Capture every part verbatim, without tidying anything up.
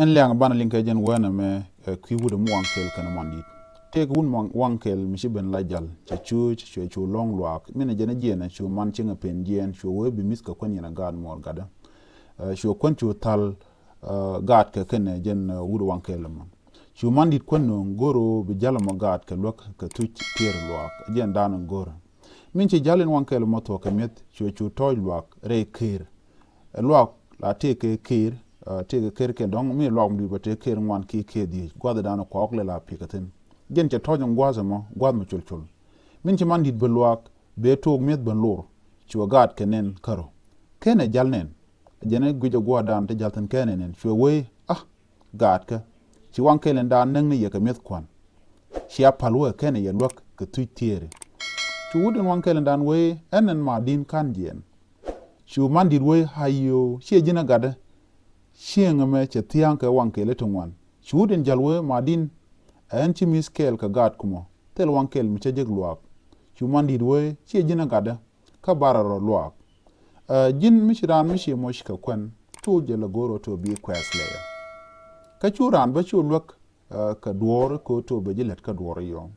Ɛn liaŋ banɛ liŋ kɛ jɛn weenɛ mɛ, ɛ, kui̱ wut ɛmɔ waŋ kɛl kɛnɛ man di̱t. Tëëkɛ wut waŋ kɛl mi ci ben la jal, cɛ cuuc, cuɛ cu lɔ̱ŋ luaak. Min ɛ jɛn ɛ jiɛn ɛ cu man cieŋ ɛ pen jiɛn, cuɛ wee bi mi̱th kɛ kuän yɛn ɛ gaat muɔɔr gatdä. Ɛ, cuɛ kuän cu thal, ɛ, gaatkɛ kɛnɛ jɛn, ɛ, wut waŋ kɛl ɛmɔ. Cu man di̱t kuän nööŋ go̱r ɣöö bi jal ɛmɔ gaatkɛ luäk kɛ thuc tiɛɛr luaak. Ɛ jɛn daanɔ go̱r. Min ci jal in waŋ kɛl ɛmɔ thuɔ̱k kɛ mi̱eth, cuɛ cu tɔ̱ɔ̱c luaak rɛy këër. Ɛ luaak la tëëkɛ këër, ɛ, tëëkɛ këër kɛl dɔ̱ŋ, mi luaak mi dui̱c bɛ tëë këër ŋuan kiɛ këër dhieec, gua̱thdan kɔɔk lɛ la pi̱kɛ thi̱n. Jɛn cɛ tɔ̱ɔ̱c in gua̱a̱th ɛmɔ, gua̱a̱th mi col col. Min ci man di̱t ben luaak, bɛ took mi̱eth ben lor, cuɛ gaatkɛ nɛn kärɔ̱. Kɛnɛ jal nɛn, jɛn ɛ guic ɛ gua̱a̱thdan ti jal thi̱n kɛnɛ nɛn, cuɛ wee, ah, gaatkɛ. Ci waŋ kɛl in daan näk ni yɛ kɛ mi̱eth kua̱n. Cia pal wee kɛnɛ yɛ luäk kɛ thuc tiɛɛri. Cu wut in waŋ kɛl in daan wee, ɛn ɛn ma di̱n ka̱n jiɛɛn. Cu man di̱t wee, ayoo, ciɛ ji̱n ɛ gatdä. Cieŋ ɛmɛ cɛ thia̱a̱ŋ kɛ waŋ kɛl i̱ ti ŋuan. Cu wut in jal wee, ma di̱n, ɛn ci mi̱th kɛɛl kɛ gaat kumɔ, thil waŋ kɛl mi cä jek luaak. Cu man di̱t wee, ciɛ ji̱n ɛ gatdä, kä barɛ rɔ luaak. Ɛ, ji̱n mi ci raan mi ci moc kɛ kuɛn, cu jɛ lɛ go̱o̱r ɔ to bi kuɛth lɛ yɛ. Kä cu raan bä cu luäk, ɛ, kɛ duɔɔr, kɛ to bɛ ji̱ lät kä duɔɔr yɔɔ.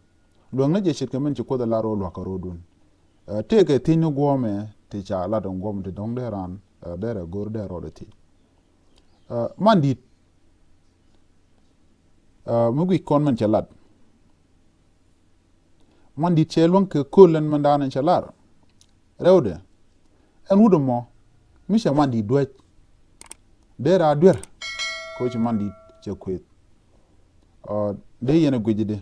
Luäŋ ni jɛ ce̱tkɛ min ci Kuoth ɛ lar ɣöö lua̱k kɛ ro̱o̱dun. Ɛ, tëëkɛ thiec ni guɔ̱ɔ̱mɛ ti ca lat ɛn guɔ̱ɔ̱mɛ ti dɔ̱ŋ dee raan, ɛ, dee rɛ go̱o̱r dee rɔɔdɛ thiec. Ɛ, man di̱t, ɛ, mi guic kɔn min cɛ lat. Man di̱t cɛ luäŋ kɛ köl ɛn mɛn daanɛ cɛ lar. Rɛwdɛ, ɛn wut ɛmɔ, mi cɛ man di̱t duäc. Dee raa duer, kɛ ci man di̱t cɛ kuëth. Ɔ, dee yɛn ɛ guic di.